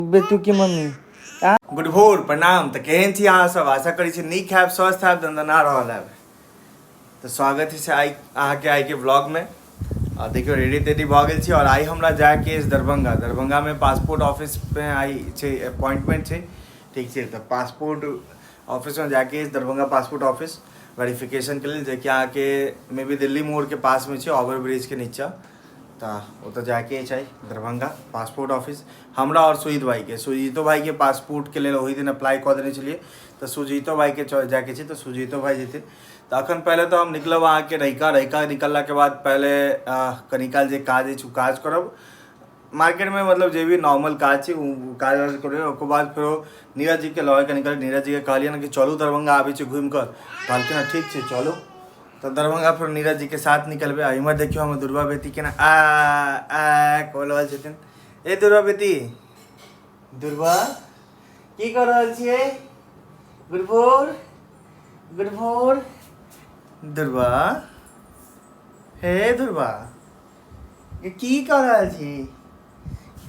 बेटू के mummy. Good भोर, प्रणाम। तऽ केहन छी अहाँ सब? आशा करै छी नीक हैब, स्वस्थ हैब, दनदना रहल हैब। तऽ स्वागत है आइ अहाँके आइके ब्लॉगमे। आ देखियौ, रेडी तेडी भऽ गेल छी और आइ हमरा जायके अछि दरभंगा। दरभंगामे पासपोर्ट ऑफिसमे आइ छै अपॉइंटमेंट छै, ठीक छै? तऽ पासपोर्ट ऑफिसमे जायके अछि, दरभंगा पासपोर्ट ऑफिस, वेरिफिकेशनके लेल, जेकि अहाँके मे बी दिल्ली मोड़के पासमे छै, ओवर ब्रिजके नीचा। तऽ ओतऽ जायके अछि आइ दरभंगा पासपोर्ट ऑफिस हमरा आओर सुजीत भाईके। सुजीतो भाईके पासपोर्टके लेल ओहि दिन अप्लाई कऽ देने छलियै, तऽ सुजीतो भाईके जायके छै, तऽ सुजीतो भाई जेथिन। तऽ अखन पहिले तऽ हम निकलब अहाँके रहिका। रहिका निकललाके बाद पहिले कनी काल जे काज अछि ओ काज करब मार्केटमे, मतलब जे भी नॉर्मल काज छै ओ काज वाज करबै। ओकर बाद फेरो नीरज जीके लऽ कऽ निकल। नीरज जीके कहलियनि कि चलू दरभंगा, आबै छी घुमि कऽ। कहलखिन हँ, ठीक छै, चलू। तऽ दरभंगा फेर नीरज जीके साथ निकलबै। आ इम्हर देखियौ, हमर दुर्गा बेटी केना आ आ कऽ रहल छथिन। ए दुर्गा बेटी, दुर्गा, की कऽ रहल छियै? गुड भोर, गुड भोर दुर्गा। हे दुर्गा, ये की कऽ रहल छी?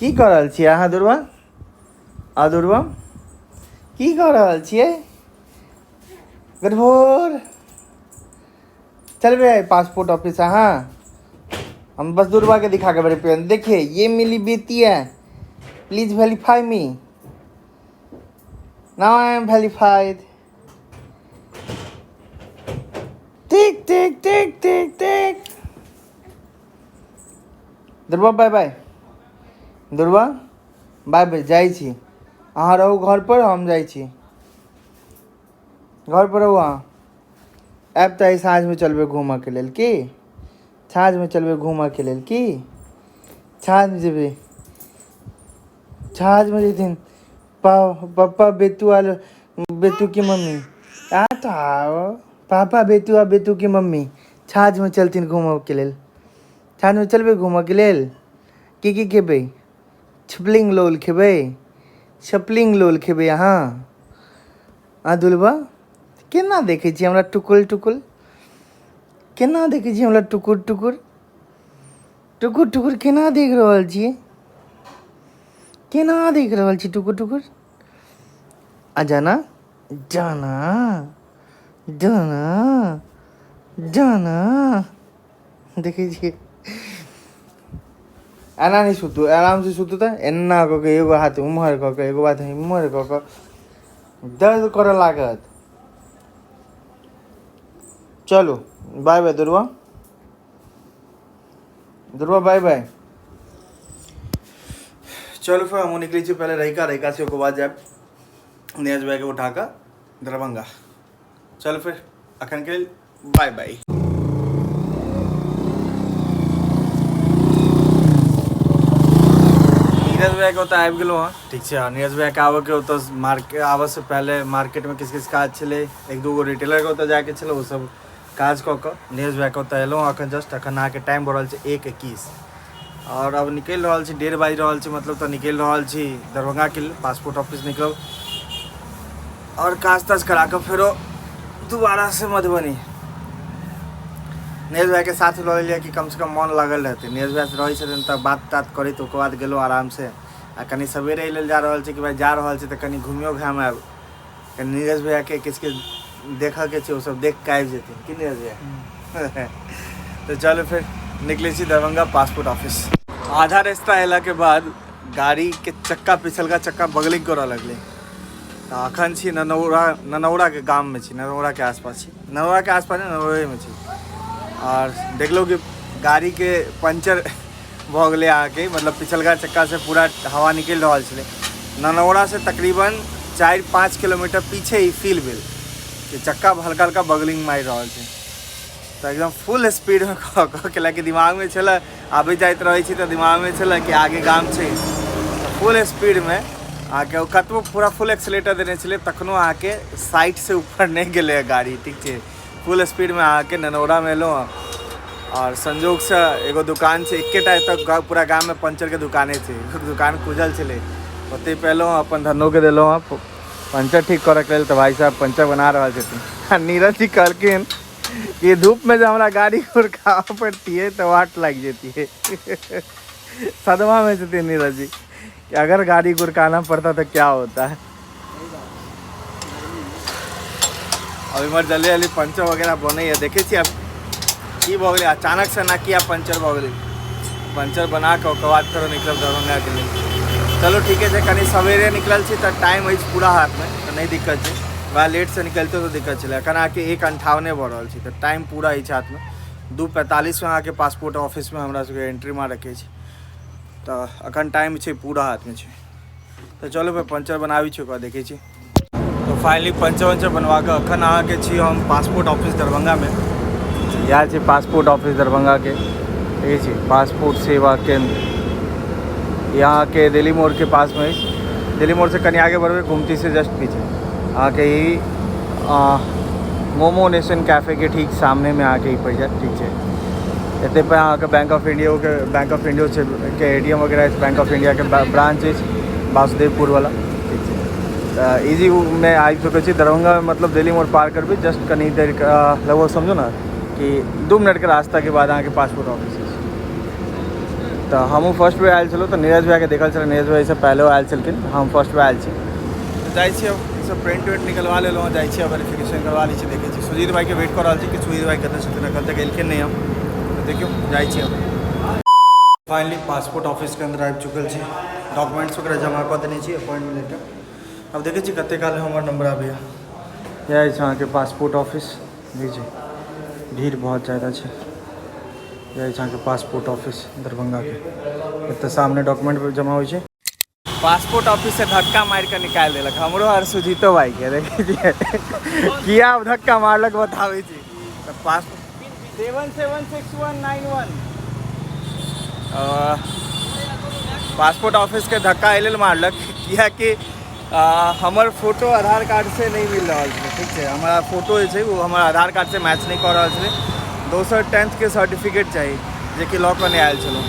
की कऽ रहल छियै अहाँ दुर्गा? आ दुर्गा, की कऽ रहल छियै? गुड भोर। चलबै पासपोर्ट ऑफिस अहाँ? हम बस दुर्गा के दिखा के बड़े प्रेम। देखिए, ये मिली बेटी है, please verify me. Now I am verified. ठीक ठीक ठीक ठीक ठीक। दुर्गा, बाय बाय। दुर्गा, बाय बाय। जाइ छी, अहाँ रहू घर पर, हम जाइ छी। घर पर रहू अहाँ। आयब तऽ आइ साँझमे चलबै घूमऽके लेल। की साँझमे चलबै घूमऽके लेल? की साँझमे जेबै? साँझमे जेथिन पप्पा, बेटू आर बेटू की मम्मी। आ तऽ आओ पापा, बेटू आ बेटू की मम्मी साँझमे चलथिन घूमऽके लेल। साँझमे चलबै घूमऽके लेल? की की खेबै? छिपलिंग लोल खेबै? छपलिंग लोल खेबै अहाँ? आ दुलबा, केना देखै छी हमरा टुकुर टुकुर? केना देखै छी हमरा टुकुर टुकुर, टुकुर टुकुर? केना देख रहल छियै? केना देख रहल छी टुकुर टुकुर? आ जाना, जाना, जाना, जाना। देखै छियै, एना नहि सुतू, आरामसँ सुतू। तऽ एना कऽ कऽ एगो हाथ उम्हर कऽ कऽ, एगो हाथ इम्हर कऽ कऽ दर्द करऽ लागत। चलू, बाय बाय दुर्वा। दुर्वा, बाय बाय। चलू, फेर हमहूँ निकलै छी पहिले रहिका। रहिका से ओकर बाद जायब नीरज भाईके उठा कऽ दरभंगा। चलू फिर, अखन के लेल बाय बाय। नीरज भैया के ओतऽ आबि गेलहुँ हँ, ठीक छै? नीरज भैया के आबऽके ओतऽ मार्केट आबऽसँ पहिले मार्केटमे किछु किछु काज छलै, एक दू गो रिटेलरके ओतऽ जाइके छलै, ओ सब काज कऽ कऽ नीरज भैयाके ओतऽ एलहुँ अखन जस्ट। अखन अहाँके टाइम भऽ रहल छै 1:21 आओर अब निकलि रहल छी, 1:30 बाजि रहल छै मतलब। तऽ निकलि रहल छी दरभंगाके लेल, पासपोर्ट ऑफिस निकलब आओर काज ताज करा कऽ फेरो दोबारा से मधुबनी। नीरज भाईके साथ लऽ लेलियै कि कमसँ कम मोन लागल रहतै। नीरज भाई रहै छथिन तऽ बात तात करैत ओकर बाद गेलहुँ आरामसँ। आ कनि सवेरे एहि लेल जा रहल छी कि भाइ जा रहल छी तऽ कनि घुमियो घाम आयब, कनि नीरज भैयाके किछु किछु देखऽके छै, ओसभ देख कऽ आबि जेथिन। की नीरज भैया? तऽ चलू फेर निकलै छी दरभंगा पासपोर्ट ऑफिस। आधा रास्ता अयलाके बाद गाड़ीके चक्का, पिछलका चक्का बगलिंग करऽ लगलै। तऽ अखन छी ननौरा, ननौराके गाममे छी, ननौराके आसपास छी, ननौराके आसपास नहि, ननौरेमे छी। आओर देखलहुँ कि गाड़ीके पंचर भऽ गेलै अहाँके, मतलब पिछलका चक्कासँ पूरा हवा निकलि रहल छलै। ननौरासँ तकरीबन 4-5 किलोमीटर पीछे ई फील भेल कि चक्का हल्का हल्का बगलिंग मारि रहल छै। तऽ एकदम फुल स्पीडमे कऽ कऽ कैलाकि दिमागमे छलै, आबैत जाइत रहै छी तऽ दिमागमे छलै कि आगे गाम छै। तऽ फुल स्पीडमे अहाँके ओ कतबो पूरा फुल एक्सलेटर देने छलै, तखनो अहाँके 60सँ ऊपर नहि गेलै गाड़ी, ठीक छै? फुल स्पीडमे अहाँके ननौरामे एलहुँ हँ आओर संजोगसँ एगो दुकान छै, एकेटा एतऽ पूरा गाममे पंचरके दुकाने छै, दुकान खुजल छलै, ओतहि पे एलहुँ हँ। अपन धनोके देलहुँ हँ पंचर ठीक करऽके लेल। तऽ भाइ साहब पंचर बना रहल छथिन। आ नीरज जी कहलखिन कि धूपमे जे हमरा गाड़ी गुड़काबऽ पड़तियै तऽ वाट लागि जैतियै। सदमामे छथिन नीरज जी। कि अगर गाड़ी गुड़काना पड़ता तो क्या होता है। अब इम्हर जल्दी जल्दी पंचर वगैरह बनैया, देखै छियै आब की भऽ गेलै अचानक से ना किया पंचर भऽ गेलै। पंचर बना कऽ ओकर बाद फेरो निकलब दरभंगाके लेल। चलू ठीके छै, कनि सवेरे निकलल छी तऽ टाइम अछि पूरा हाथमे, तऽ नहि दिक्कत छै। वएह लेटसँ निकलितहुँ तऽ दिक्कत छलै। एखन अहाँके 1:58 भऽ रहल छै, तऽ टाइम पूरा अछि हाथमे। 2:45मे अहाँके पासपोर्ट ऑफिसमे हमरा सबके एंट्री मारऽके अछि, तऽ एखन टाइम छै पूरा हाथमे छै। तऽ चलू फेर पंचर बनाबै छी, ओकर बाद देखै छी। तऽ फाइनली पंचर वंचर बनवा कऽ एखन अहाँके छी हम पासपोर्ट ऑफिस दरभंगामे। इएह छै पासपोर्ट ऑफिस दरभंगाके, देखै छी पासपोर्ट सेवा केन्द्र। ई अहाँके दिल्ली मोड़के पासमे अछि। दिल्ली मोड़सँ कनि आगे बढ़बै, गुमतीसँ जस्ट पीछे अहाँके ई मोमो नेशन कैफेके ठीक सामनेमे अहाँके ई पड़ि जायत। ठीक छै, एते पर अहाँके बैंक ऑफ इंडियोके, बैंक ऑफ इंडियो छै के ए टी एम वगैरह अछि, बैंक ऑफ इंडियाके ब्रांच अछि वासुदेवपुर वाला। ठीक छै, तऽ इजीमे आबि सकै छी दरभंगामे, मतलब दिल्ली मोड़ पार करबै जस्ट कनि देर, लगभग समझू ने कि 2 मिनटके रास्ताके बाद अहाँके पासपोर्ट ऑफिस अछि। तऽ हमहूँ फर्स्ट बेर आयल छलहुँ तऽ नीरज भैयाके देखल छलै, नीरज भैया एहिसँ पहिले आयल छलखिन, हम फर्स्ट बेर आयल छी। जाइ छी अब सब प्रिंट उंट निकलवा लेलहुँ, जाइ छी वेरिफिकेशन करवा लै छी। देखै छी सुजीत भाईके वेट कऽ रहल छी कि सुजीत भाई कतऽ छथिन, एखन तक एलखिन नहि हम, तऽ देखियौ जाइ छी। अब फाइनली पासपोर्ट ऑफिसके अन्दर आबि चुकल छी, डॉक्यूमेंट्स वगैरह जमा कऽ देने छी, अपॉइंटमेंट लेटर। अब देखै छी कते काल हमर नंबर आबैए। इएह अछि अहाँके पासपोर्ट ऑफिस, देखै छी भीड़ बहुत ज्यादा छै। इएह अछि अहाँके पासपोर्ट ऑफिस दरभंगाके, एतऽ सामने डॉक्यूमेंट जमा होइ छै। पासपोर्ट ऑफिस से धक्का मारि कऽ निकालि देलक हमरो आर सुजीतो भाई के। देखै छियै किया धक्का मारलक बताबै छी। तऽ पासपोर्ट 776191 पासपोर्ट ऑफिस के धक्का एहि लेल मारलक कियाकि हमर फोटो आधार कार्ड से नहि मिल रहल छलै। ठीक छै, हमरा फोटो जे छै ओ हमर आधार कार्ड से मैच नहि कऽ रहल छलै। दोसर 10th के सर्टिफिकेट चाही जेकि लऽ कऽ नहि आयल छलहुँ।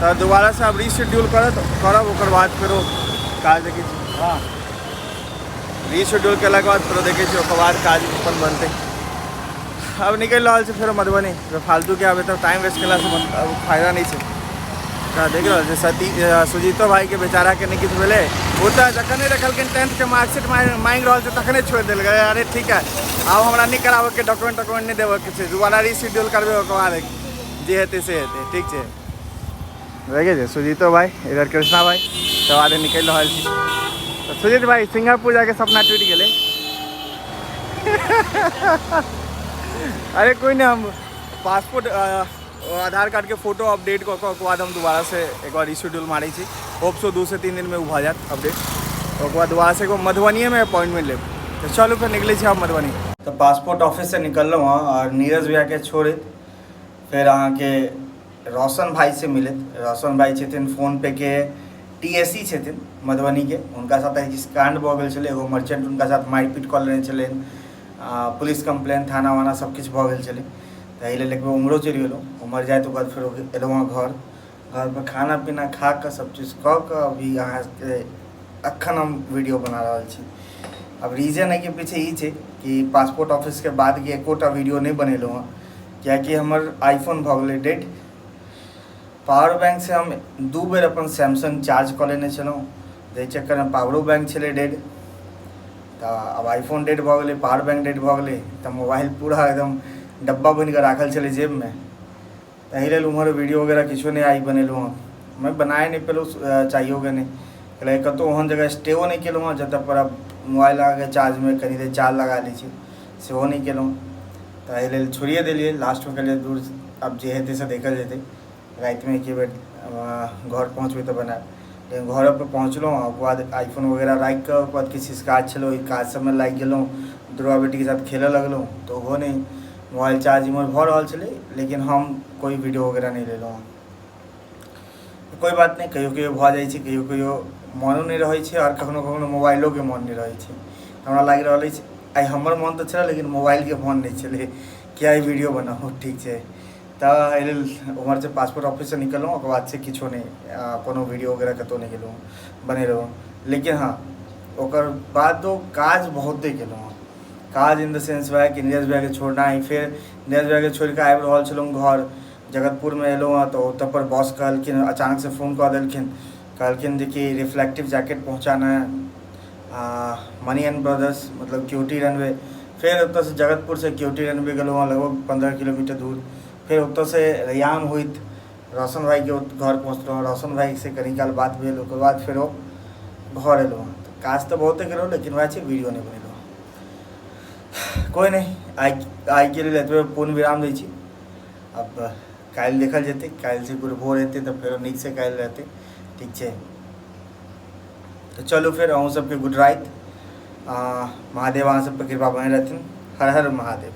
तऽ दोबारासँ आब रीशेड्यूल करत करब, ओकर बाद फेरो काज देखै छी। हँ, रीशेड्यूल केलाके बाद फेरो देखै छी, ओकर बाद काज अपन बनतै। आब निकलि रहल छै फेरो मधुबनी। फालतूके आब एतऽ टाइम वेस्ट केलासँ फायदा नहि छै। तऽ देख रहल छै सती सुजीतो भाईके बेचाराके नहि किछु भेलै। ओ तऽ जखने देखलखिन 10th के मार्कशीट मांगि रहल छै तखने छोड़ि देलकै, अरे ठीक है आब हमरा नहि कराबऽके, डॉक्यूमेंट तॉक्यूमेंट नहि देबऽके छै, दोबारा रीशेड्यूल करबै, ओकर बाद जे हेतै से हेतै। ठीक छै, देखै छै सुजीतो भाई, इधर कृष्णा भाई, सब आदमी निकलि रहल छी। तऽ सुजीत भाई सिंगापुर जाके सपना टूटि गेलै। अरे कोई नहीं, हम पासपोर्ट आधार कार्ड के फोटो अपडेट कऽ कऽ ओकर बाद हम दोबारा से एक बार रिशेड्यूल मारै छी। होप सो 2 से 3 दिन में ओ भऽ जायत अपडेट। ओकर बाद दोबारा से एगो मधुबनिएमे अपॉइंटमेंट लेब। तऽ चलू फेर निकलै छी आब मधुबनी। तऽ पासपोर्ट ऑफिससँ निकललहुँ हँ आओर नीरज भैयाके छोड़ैत फेर अहाँके रोशन भाईसँ मिलैत। रोशन भाई छथिन फोन पे के टी एस सी छथिन मधुबनीके। हुनका साथ आइ किछु काण्ड भऽ गेल छलै, एगो मर्चेंट हुनका साथ मारि पीट कऽ लेने छलनि, पुलिस कम्प्लेन थाना वाना सब किछु भऽ गेल छलै। तऽ एहि लेल एक बेर उम्हरो चलि गेलहुँ। उम्हर जाइत ओकर बाद फेरो एलहुँ हँ घर, घरपर खाना पीना खा कऽ सब चीज कऽ कऽ अभी अहाँके एखन हम वीडियो बना रहल छी। आब रीजन एहिके पीछे ई छै कि पासपोर्ट ऑफिसके बादके एकोटा वीडियो नहि बनेलहुँ हँ, किएकि हमर आईफोन भऽ गेलै डेड। पावर बैंकसँ हम 2 बेर अपन सैमसंग चार्ज कऽ लेने छलहुँ, जाहि चक्करमे पावरो बैंक छलै डेड। तऽ आब आईफोन डेड भऽ गेलै, पावर बैंक डेड भऽ गेलै, तऽ मोबाइल पूरा एकदम डब्बा बनि कऽ राखल छलै जेबमे। ताहि लेल उम्हर वीडियो वगैरह किछो नहि आइ बनेलहुँ हँ, मैं बनाए नहि पेलहुँ, चाहियोके नहि, कैलाकि कतहु ओहन जगह स्टेओ नहि केलहुँ हँ जतऽ पर आब मोबाइल लगाके चार्जमे कनि देर चार्ज लगा लै छी, सेहो नहि केलहुँ। तऽ एहि लेल छोड़िए देलियै, लास्टमे कहलियै दूर आब जे हेतै से देखल जेतै, रातिमे एके बेर घर पहुँचबै तऽ बनायब। लेकिन घरपर पहुँचलहुँ ओकर बाद आईफोन वगैरह राखि कऽ ओकर बाद किछु काज छलै, ओहि काज सबमे लागि गेलहुँ, दुर्गा बेटीके साथ खेलऽ लगलहुँ, तऽ ओहो नहि मोबाइल चार्ज इम्हर भऽ रहल छलै, लेकिन हम कोइ वीडियो वगैरह नहि लेलहुँ हँ। कोइ बात नहि, कहियो कहियो भऽ जाइ छै, कहियो कहियो मोनो नहि रहै छै आओर कखनो कखनो मोबाइलोके मोन नहि रहै छै। हमरा लागि रहल अछि आइ हमर मोन तऽ छलै लेकिन मोबाइलके मोन नहि छलै कि आइ वीडियो बनाउ। ठीक छै, तऽ एहि लेल उम्हरसँ पासपोर्ट ऑफिससँ निकललहुँ, ओकर बादसँ किछो नहि, कोनो वीडियो वगैरह कतहु नहि गेलहुँ बनेलहुँ। लेकिन हँ, ओकर बादो काज बहुते केलहुँ हँ। काज इन the sense वएह कि नीरज भैयाके छोड़नाइ, फेर नीरज भैयाके छोड़िकऽ आबि रहल छलहुँ घर, जगतपुरमे एलहुँ हँ तऽ ओतऽ पर बॉस कहलखिन, अचानकसँ फोन कऽ देलखिन कहलखिन जे कि रिफ्लेक्टिव जैकेट पहुँचाना है मनी एंड ब्रदर्स, मतलब क्यूटी रनवे। फेर ओतऽसँ जगतपुरसँ क्यूटी रनवे गेलहुँ हँ, लगभग 15 किलोमीटर दूर। फेर ओतऽसँ रैयाम होइत रोशन भाइके घर पहुँचलहुँ। रोशन भाइसँ कनी काल बात भेल, ओकर बाद फेरो घर एलहुँ हँ। तऽ काज तऽ बहुते केलहुँ, लेकिन वएह छै, वीडियो नहि बनेलहुँ। कोइ नहि, आइके लेल एतबे पूर्ण विराम दै छी। अब काल्हि देखल जेतै, काल्हिसँ गुड़ भोर हेतै तऽ फेरो नीकसँ काल्हि रहतै, ठीक छै? तऽ चलू फेर, अहूँ सबके गुड राति। महादेव अहाँ सबके कृपा बने रहथिन। हर हर महादेव।